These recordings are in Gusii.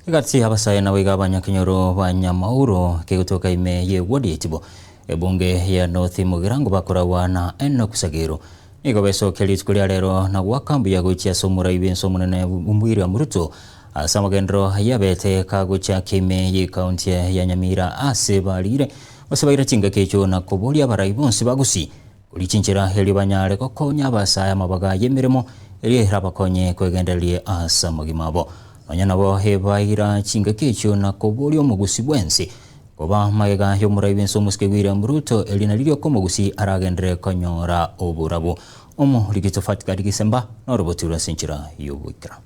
Egati y'abasae naboigo abanyakenyoro ba Nyamauro kegotoka ime y'ewodi etibo ebunge ya North Mugirango bakoragwa na Enock Sagero nigo besokia rituko ria rero na goaka mbuya gochia ase omorai bw'ense omonene William Ruto ase amagenderero ayio abete kagochakia ime y'ecounty ya Nyamira ase barire gose baira chingaki echio na koboria abarai bonsi ba Gusii Koria chinchera erio banyare gokonya abasae amabaga y'emeremo eria erabakonye kwegendereria ase amagima abo. Nonya nabo ebaira chingaki echio na koboria omogusi bwensi koba magega y'omorai bw'ense omosike William Ruto erio nario rioka omogusi aragenderere konyora oborabu. Omorikito Fatgard Gisemba noroboti rw'ase enchera y'ogoikera.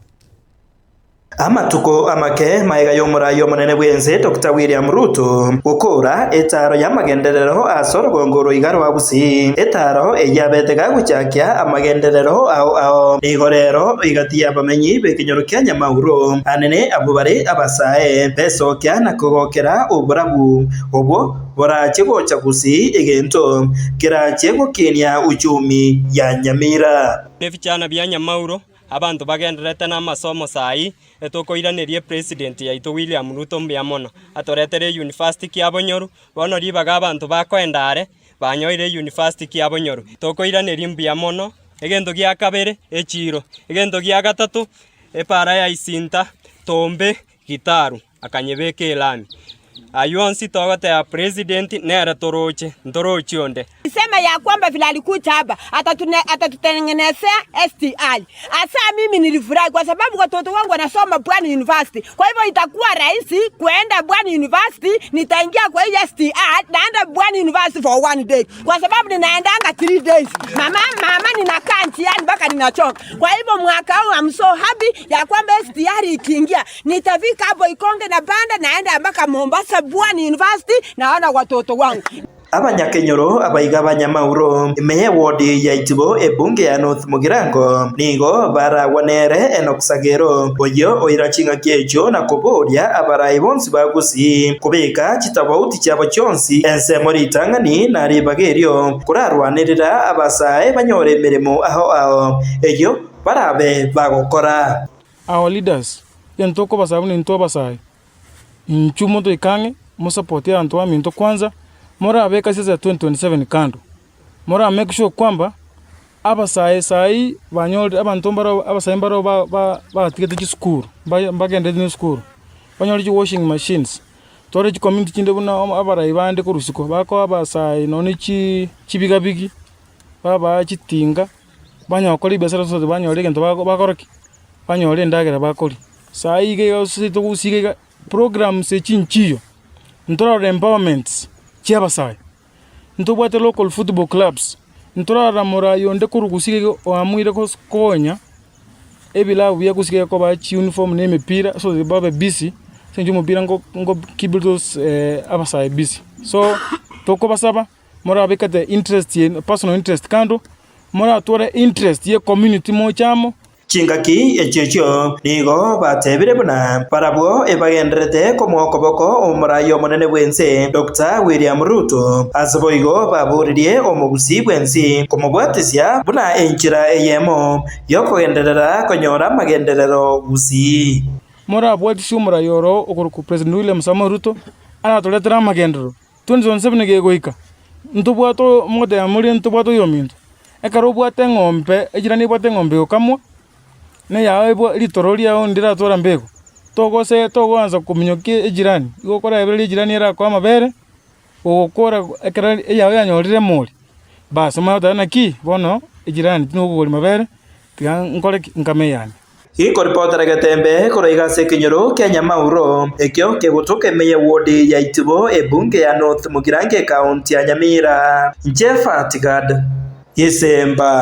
Amatuko amake magega y'omorai omonene bw'ense Dokita William Ruto gokoora etaaro y'amagenderero ase orogongo oroiga rwa Gusii, etaaro eyio abete gagochakia amagenderero ao ao. Nigo rero egati y'abamenyi b'ekenyoro kia Nyamauro anene abwo bare abasae besokia na kogokera oborabu obwo borache gocha Gusii egento kerache gokinia uchumi ya Nyamira. Ebichana bia Nyamauro Abanto bagendererete namasomo saii, etokoiraneria epresident yaito William Ruto mbuya mono, atoretere euniversity kiabonyoru, bono ribaga abanto bakoenda are, banyoire euniversity kiabonyoru. Tokoiraneria mbuya mono, egento gia kabere, echiro, egento gia gatato, epara ya Isinta, Tombe, Gitaru. Akanyebeka elami. Ayio onsi togoteba president nere toroche, ntorochi onde. Sema ya kwamba vile alikuja hapa atatutengenezea STI. Hasa mimi nilifurahi kwa sababu watoto wangu wanasoma Pwani University. Kwa hivyo itakuwa rahisi kuenda Pwani University, nitaingia kwa hii STI, naenda Pwani University for one day. Kwa sababu ninaendanga 3 days. Mama, mama ninakaa njiani mpaka ninachoka. Kwa hivyo mwaka huu I'm so happy ya kwamba STR ikiingia nitafika hapo Ikonge na panda naenda mpaka Mombasa Pwani University naona watoto wangu. Abanyakenyoro abaiga abanyamauro ime y'ewodi ya Itibo ebunge ya North Mugirango nigo baragwa nere Enock Sagero oyio oira ching'aki echio na koboria abarai bonsi ba Gusii kobeka chitabauti chiabo chionsi ensemo ritang'ani na ribaga erio korarwanerera abasae banyore emeremo ao ao eyio barabe bagokora. Our leaders, egento tokobasaba buna intwe abasae, inchuo motoike ang'e, mosapotie abanto baminto kwanza, morabeke ase ya 2027 kando, mora make sure kwamba, abasae sai banyorire abanto mbaro abasae mbaro ba- ba batigete chisukuru, mba mbagendereti na esukuru, banyore chi washing machines, tore chicommunity chinde buna abarai bande korwa isiko, bakoa abasae nonye chi chibigabigi, babaa chitinga. Banyora gokora ebiasara gose banyora egento bakora ki? Banyore endagera bakoria. Saa iga iga gose togosia iga iga, programs echi nchiyo, ntorarora empowerments chia abasae, ntobwate local football clubs, ntorarora morai onde korwa gusii iga iga oamuire gos konya ebilabu bia gusii iga kobaa chiuniform na emepira so that babe busy, ase eng'encho omopira ngo ngo keep those abasae busy. So, tokobasaba. Morabekete interest yaino, personal interest kando, moratware interest ye community moche amo. Chingaki echio echio nigo batebire buna barabwo ebagendererete komoa okoboko omorai omonene bw'ense Doctor William Ruto. Ase boigo baboririe omogusii bw'ensi komobwatisia buna enchera eyemo yokogenderera konyora amagenderero Gusii. Morabwatisie omorai oro okorokwa President William Samoei Ruto aratoretere amagenderero. 2027 gegoika, ntobwate omotebia more ntobwate oyominto, ekero obwate eng'ombe echirani ebwate eng'ombe egokamwa, na eyao ebwa ritoro riao ndiratwara mbego, togose togoansa kominyokia echirani, igo okorebereria echirani erakoe amabere, ogokora ekero eyao yanyorire emori, baas omanye goteba naki bono echirani tinokogori mabere, tiga nkore ki? Nkame eyane. Gikoripotera getembe korwa iga ase ekenyoro kia Nyamauro, ekio kegotoka ime ye ward ya Itibo, ebunge ya North Mugirango ecounty ya Nyamira. Inche Fatgad Gisemba.